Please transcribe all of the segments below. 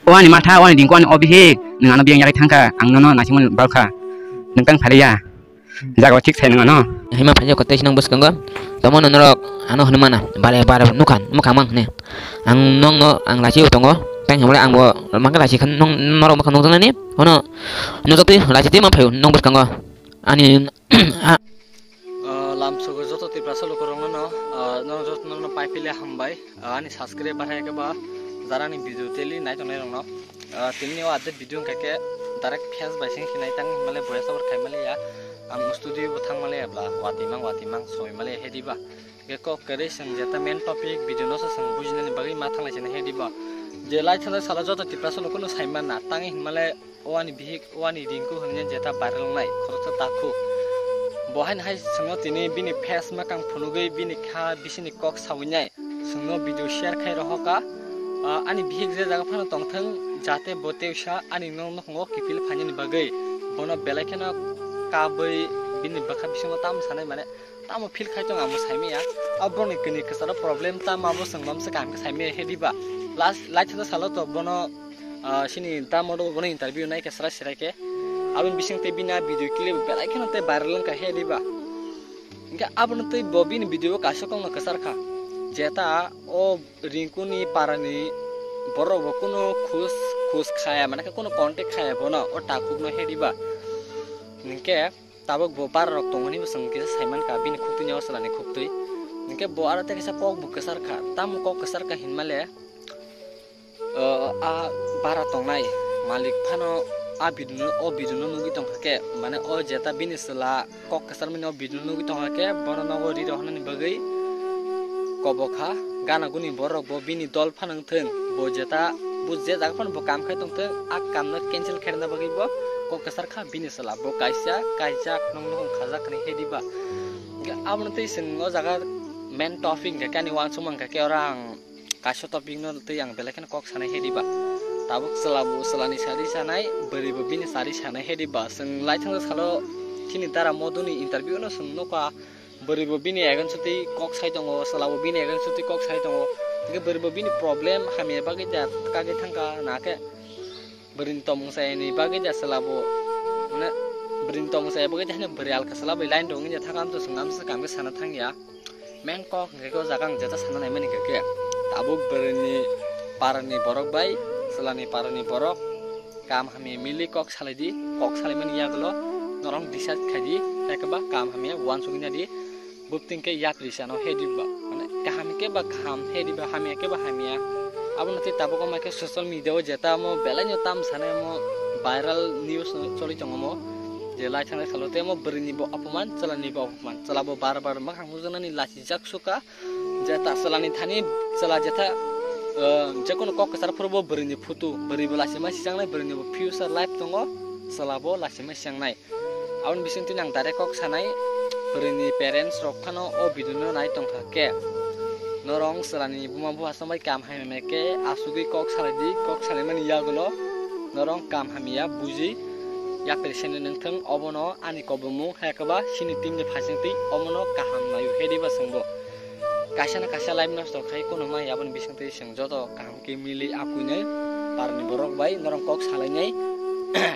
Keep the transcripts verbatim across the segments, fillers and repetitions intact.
O ani matha, o ani dingko, ani obihik, nwng ano biyang yari thangkha, ang nono naisingmani balkha, nwng tang phaliya, jaga o thik sai nwng ano. Hima phaijak kote sinang bwskango, tomo no norok ano hwnwi mana, bare bare nukha, nukha mang hwnwi. Ang nokno ang lachi o tongo, tang hwnwi ang bo mangkha lachi khan nong norok bwkha nukjaknani, ono nukjaktwi lachi twi ma phaio nong bwskango. Ani, a- Ah, lamsogo joto Tiprasa lukurokno no, ah, norok jotono no pai phile hambai. Ah, ani subscriber hai khe ba jara ni video daily nai tongnai rokno. Ah, tini o adde video hwnkha khe direct face bai sing khe nai tang male voice over khai male ya. Ang studio bo thang male ya bla, wati mang, wati mang, soi male ya he diba. Ge kok kwrwi chwng jeta main topic video no se chwng bujinani bagwi ma thanglai sina he diba. Je lai thajak salo joto Tiprasa lukurokno sai manna, tang hin male o ani bihik, o ani Rinku hwnwi jeta viral wngnai, khoroksa takhuk. Bo haino hai chwngno tini bini face mwkang phunugwi bini kha bisini kok sawi nai. Chwngno video share khai rohokha. Ah, ani bihik je jaga phano tongthwng, jate bo tewsa ani nok nukhungo kiphil phainani bagwi. Bono belai kheno kabwi bini bwkha bisingo tamo sanai mane, tamo feel khai tong amo saimaya. A borokni kini kwcharo problem tamo abo chwng mamsa kaham khe saimaya he diba. Last, last salo to bono ah, sini tamo do bono interview nai khe srai srai khe. Aboni bising tei bini a video clip belai kheno tei viral wngkha he diba. Hingkhe abono tei bo bini video o kaisa kokno kwchar kha. Jeta o Rinku ni para ni borok bo kuno khus, khus khaya, mane khe kuno contact khaya bono o takhuk no he diba. Hingkhe tabuk bo bara rok tongmani bo chwng kisa sai mankha bini khuktwi ni o chwla ni khuktwi. Hingkhe bo aro tei kisa kok bo kwchar kha. Tamo kok kwchar kha hinmale, o, a bara tongnai malik phano a video no, o video no nugwi tongkha khe, mane o jeta bini chwla kok kwcharmani o video no nugwi tongkha khe, bono nogo ri rohornani bagwi kobo kha. Gana guni borok bo bini dol phano wngthwng, bo jeta, bo je jaga phano bo kam khai tongthwng, a kam no cancel khaina bagwi bo kok kwchar kha bini chwla. Bo kaisa kaijak, nong nokong khajak hinwi he diba. Hingkhe abono tei chwng o jaga main topic hingkha khe ani uansukma hingkha khe oro ang kaisa topic no tei ang belai kheno kok sanai he diba. Tabuk chwla bo chwla ni sari sanai, bwrwi bo bini sari sanai he diba. Chwng lai thangsa salo chini dara Modhu ni interview no chwng nukha, bwrwi bo bini against o tei kok sai tongo, chwla bo bini against o tei kok sai tongo. Hingkhe bwrwi bo bini problem hamya bagwi da kagwi thangkha na khe. Bwrwini tongmung chayani bagwi da chwla bo, mane, bwrwini tongmung chaya bagwi da hino bwrwi alka chwla bai line rok wngya thangkha, amtwi chwng amsa kangwi sana thangya. Main kok hwnkhe o jaga ang jeta sana naimani hwnkhe khe, tabuk bwrwini parani borok bai chwlani parani borok kam hamya mili kok salaidi, kok salaimani yagulo norok decide khaidi, ekhe ba kam hamya uansuknadi. Bupting khe yapri sano he diba, mane kaham khe ba kaham, he diba hamya khe ba hamya. Abono tei tabuk wngma khe social media o jeta omo belai no tam sanai omo viral news no choli tongo omo. Je lai thang lai salo tei omo bwrwi ni bo apuman, chwla ni bo apuman, chwla bo bar bar makhang nukjaknani lachijak suka. Jeta chwla ni thani chwla jeta, eh, jekono kok kwchar phuru bo bwrwi ni photo, bwrwi bo lachima sijaknai, bwrwi ni bo future life tongo, chwla bo lachima sijaknai. Aboni bisingtwi nang direct kok sanai, bwrwini parents rok phano o video no nai tongkha khe. Norok chwlani buma bupha song bai kam hamya khe asugwi kok salaidi, kok salaimani yagulo norok kam hamya buji yapri sene nangthwng, obono ani kobomung hai khe ba chini team ni phaisingtwi omono kaham naio he diba chwngbo. Kaisa na kaisa life nosto khai kono mai aboni bisingtwi chwng joto kaham khe mili apuinai parni borok bai norok kok salainai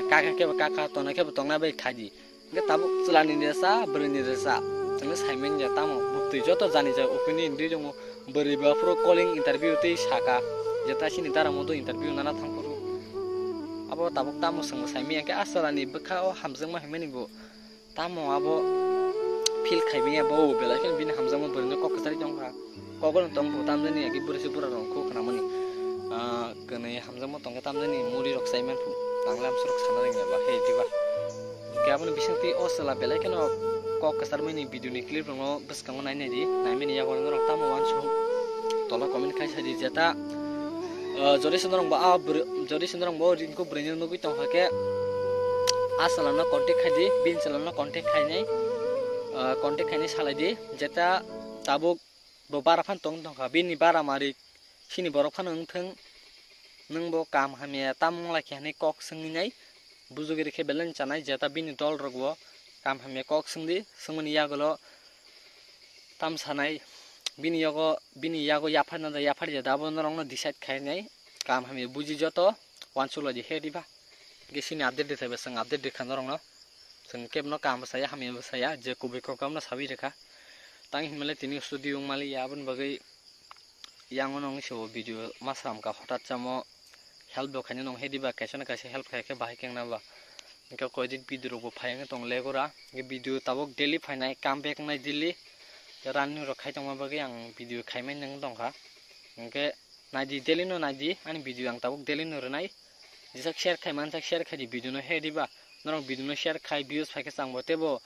kaka khe ba kaka tongna khe ba tongna bai khaidi. Hingke tabuk chwlani resa, bwrwini resa. Chwngno saiman ya tamo, buktwi joto jani jai opinion ri tongo. Bwrwi bo aphuru calling interview tei saka, jeta chini dara modo interview nana thangphuru. Abo tabuk tamo chwngno saimanya hingke a chwlani bwkha o hamjakma hinmani bo. Tamo abo feel khaibai ya bo, belai kheno bini hamjakma bwrwino kok kwchari tongkha. Kokno tongphu tamjani agi bwrwi se bwrwi rok kho khnamani. Ah, kwnwi hamjakma tongkhe tamjani muri rok chaiman phu. Tanglam surok sana rwngya ba, he diba. Khe aboni bisingtwi o chwla belai kheno kok kwcharmani video ni clip rokno bwskango nai nai di. Naimani yago norok tamo uansuk tola comment khai sai di jeta. Ah, jodi se norok bo a bwrwi, jodi se norok bo Rinku bwrwino nugwi tongkha khe a chwlano contact khai di, bini chwlano contact khainai, ah, contact khainai salai di. Jeta tabuk bo bara phan tong tongkha, bini bara mari chini borok phano wngthwng, nwng bo kam hamya tamo wnglaikha hinwi kok swngwi nai, bujugwi rikhe belai chanai, jeta bini dol rok bo kam hamya kok swngdi, swngmani yagulo tam sanai, bini yago, bini yago yapharna da yaphar jeta abo norokno decide khainai, kam hamya buji joto. Wansuk lai di he diba. Ge sini update di thaiba, chwng update di kha norokno. Chwng kebno kaham bwsaya, hamya bwsaya, je kubui kok tamno sawi rwkha. Tang hinmale tini studio wng mali ya, aboni bagwi yang ono wngse o video ma sram ka, hotat samo help bo khaina nong he diba, kaisa na kaisa help khai khe bahai kengna ba. Hingke koidin video rok bo phai wngwi tong legora. Hingke video tabuk daily phainai, come back wngnai daily. Running rok khai tongma bagwi ang video khaimani wng tongkha. Hingke naidi, daily no naidi, ani video ang tabuk daily no rwnai. Jesa share khai mansa, share khai di video no he diba. Norok video no share khai, views phai khe chang bo tebo,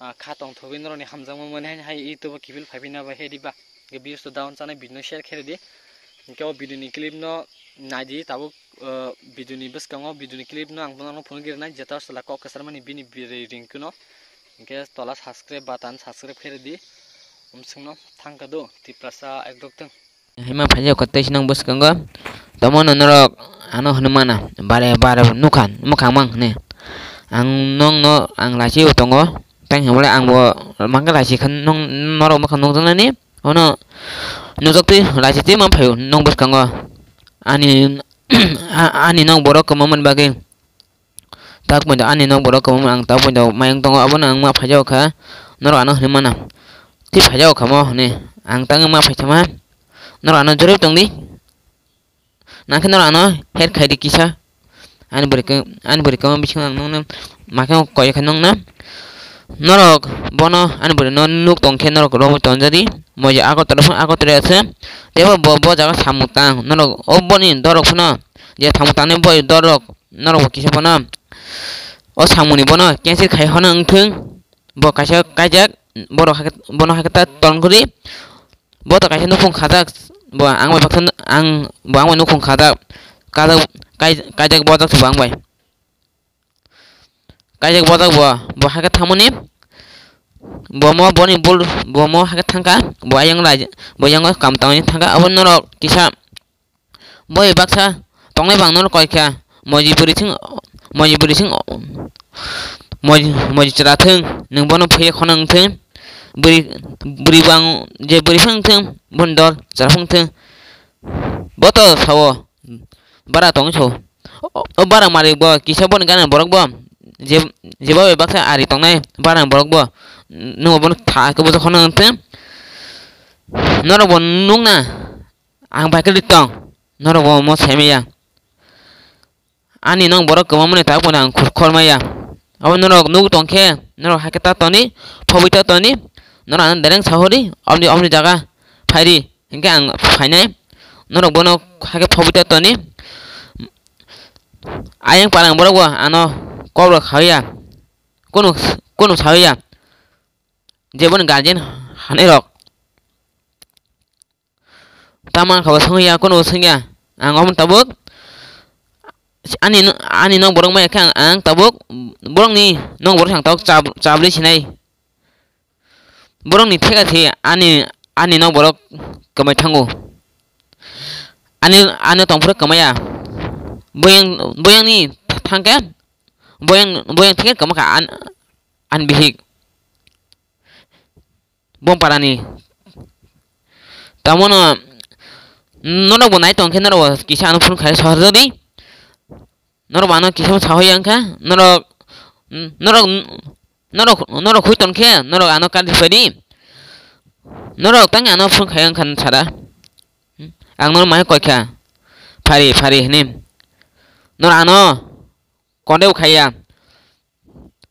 ah, kha tong thogwi norokni hamjakma mani hai, hai YouTube o kiphil phai phina ba he diba. Hingke views to down chanai video no share khai di. Hingke o video ni clip no naidi tabuk, ah, video ni bwskango video ni clip no ang bono phunugwi rwnai, jeta sala kok kwchar mani bini bwrwi Ringkuno. Hingke tola subscribe button subscribe khai di. Umsungno thangka do Tiprasa ekdok teng. Hima phaijak kha tei sinang bwskango. Tamo no norok ano hwnwi mana, bare bare nukha, mwkhang mang hwnwi. Ang nongno ang lachi bo tongo. Tang hwnwi ang bo mangkha lachi kha nong norok mwkhang nukjaknani. Ono nukjaktwi lachi twi man phaio nong bwskango. Ani, a-, ani nong borok kwmamani bagwi. Tak poito ani nok borok kwbangma ang tak poito mayung tongo, abono ang ma phaijak kha, norok ano hinwi mana. Tei phaijak kha mo hinwi ang tangwi ma phaithama, norok ano joroi tongdi. Nangkhe norok ano her khaidi kisa. Ani bwrwi khe, ani bwrwi kwma bisingo ang nokno makhe koi kha nokna. Norok bono ani bwrwino nuk tongkhe norok romwi tonjadi. Moji Agartala phano Agartala se. Teibo bo, bo jaga samung tang. Norok o boni dorok phano je samung tangnai boi dorok. Norok bo kisa bono o samungni bono cancel khai hona wngthung. Bo kaisa kaijak, borok hakhe, bono hakhe ta ton kwrwi. Bo to kaisa nukhung khajak, bo ang bai baksa, ang, bo ang bai nukhung khajak. Kajak, kai-, kaijak bojak se bo ang bai. Kaijak bojak bo, bo hakhe thangmani. Bo mo boni bul, bo mo hakhe thangkha, bo ayang lai, bo yango kam tangwi thangkha. Abo norok kisa. Boi baksa tongnai bang nono koi kha, moji bwrwi sing, moji bwrwi sing, moji, moji chwra thung, nwng bono phuye khona wng thung, bwrwi, bwrwi bang je bwrwi phang thung, boni dol chwra phang thung, bo to sao, bara tongwi sao, o, o bara mari bo kisa boni gana borok bo, je, je bai baksa ari tongnai bara borok bo, nwng bono tha khe bo khona wng thung, norok bo nukna. Ang bai kwrwi tong, norok bo omo sai maya. Ani nok borok kwbangmani tabuk phano ang khor maya. Abo norok nugwi tongkhe, norok hakhe ta toni, phobwi ta toni, norok ano dereng sahori, omni, omni jaga phairi, hinkhe ang phainai, norok bono hakhe phobwi ta toni. Ayang parang borok bo ano kok rok khaiya, kunu, kunu saiya, jeboni guardian hanai rok. Tamo ang kabo swngya, kunu swngya. Ang omo tabuk ani, ani nok borok maya khe ang, ang tabuk borokni nok borok ang tabuk chab-, chabli sinai. Borokni theka thi ani, ani nok borok kwmai thango. Ani, ani tongphuru kwmaya. Boyang, boyangni thangkhe, boyang, boyang theke kwmakha an, an bihik. Bongparani. Tamono norok bo nai tongkhe norok bo kisa ano phone khai sohor jodi. Norok bo ano kisa sahoya wngkha. Norok, norok, norok, norok hui tongkhe norok ano kadi phai di. Norok tang ano phone khai wngkha sada. Ang norok mai koi kha. Phari, phari hini. Norok ano konde bo khaiya.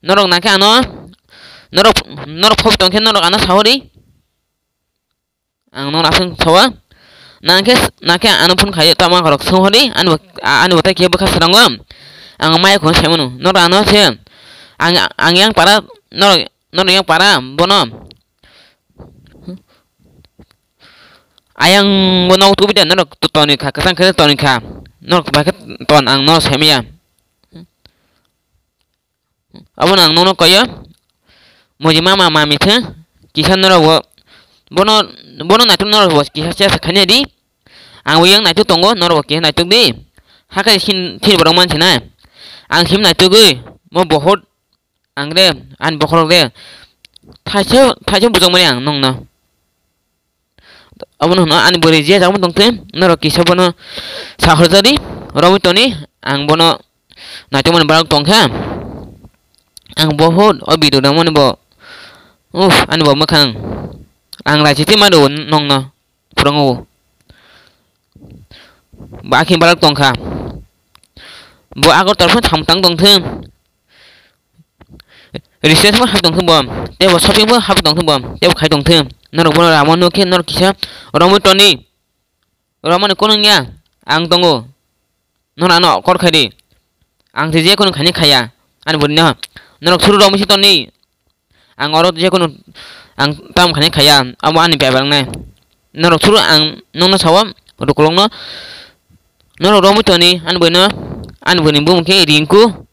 Norok nakhe ano, norok, norok phobwi tongkhe norok ano sahori. Ang norok aswk sawa. Nakhe, nakhe ano phone khai tamo ang korok swnghori, ani bo, ani bo tai khe bwkha srango. Ang maya khon saimano. Norok ano se, ang, ang yang para, norok, norok yang para, bono. Ayang bo nok tubi de norok to-, toni kha, kwchang khe toni kha. Norok bai khe ton ang norok saimaya. Abono ang nono koyo. Moji mama mami thang. Kisa norok bo. Bono, bono naituk norok bo kisa siya sakhaini di. Ang bo yang naituk tongo, norok bo kisa naituk di. Hakai sin, sin borok mansi na. Ang sim naitugwi. Mo bohot. Ang re, ani bokhorok re. Thaisa, thaisa bujak mani ang nongno. Abono hwno ani bwrwi je jagwi tongtwi, norok kisa bono sahorjadi. romwi toni, ang bono naitokmani borok tongkha. Ang bohut o video nangmani bo. Uff, ani bo mwkhang. Ang raisiti ma do nongno phwrwngo. Bo akhe borok tongkha. Bo Agartala phano samung tang tongthung. Restaurant bo hap tongthung bo. Tei bo shopping bo hap tongthung bo. Tei bo khai tongthung. Norok bono ramo nukhe norok kisa romwi toni. Romani kunu wngya, ang tongo. Nono ano kor khai di. Ang tei je kunu khaini khaya. Ani bwrwino. Norok suru romwi se toni. Ang oro je kunu, ang tam khaini khaya. Amo ani bebak nai. Norok suru ang nokno sawa, rukulokno. Norok romwi toni, ani bwrwino. Ani bwrwini bumung khe Rinku.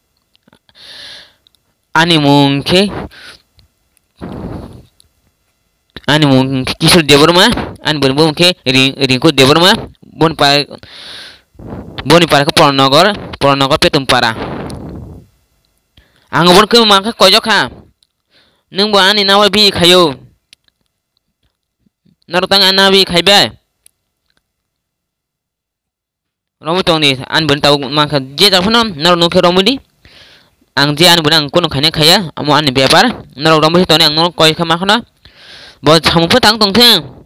Ani mung khe, ani mung khe Kishore Debbarma, ani bwrwini bumung khe Ri-, Rinku Debbarma, boni pa-, boni para khe Polanagar, Polanagar Petumpara. Ang obo khe mangkha koijokha. Nwng bo ani nawi bi khaio. Norok tang ani nawi bi khaibai. Romwi tongdi, ani bwrwini tabuk mankha. Je jak phano norok nukhe romwi di. Ang je ani bwrwino ang kunu khaina khaya, amo ani bepar. Norok romwi se tongdi, ang norok koi kha ma khano. Bo samung pho tang tongthung.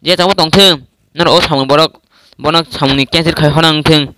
Je jak bo tongthung. Norok o samung borok, bono samungni cancel khai khona wngthung.